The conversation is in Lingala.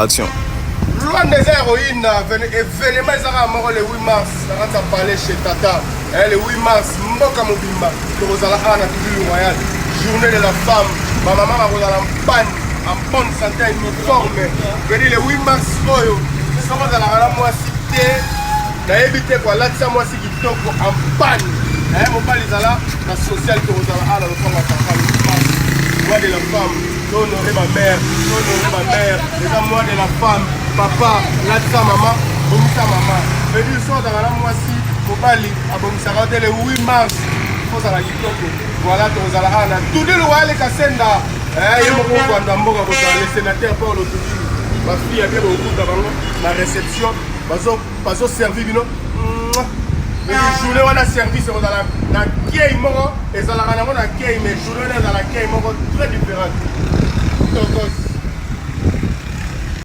Action. Luanda eza ya koyinda evenema eza kaka moko le 8 mars na kati ya palais chez tata eh, le 8 mars mboka mobimba tokozala awa na tulilu royal journée de la femme bamama bakozala mpani en bonne santé uniforme veni le 8 mars oyo soki ozalaka na mwasi te nayebi te koalatisa mwasi kitoko en panne naye mobali zala na social tokozala awa na lopango ya tata le 8 mars mois de la femme To honorer ba mère, to honorer ba mère, eza mois de la femme. Papa, latisa mama, bongisa mama. Veut dire soki ozalaka na mwasi, mobali abongisaka te le 8 mars, ozala kitoko. Voilà, tozala awa na Tudilu Wale Kasenda. Eh, ye moko mokonzi ya mboka kozala le sénateur Paul Tudilu. Ba fille ya bien bokuta bango na réception, bazo bazo servir bino. Journée wana service ekozala na kei moko ezalaka nango na kei mais journée wana ezala kei moko très différente. Tokos.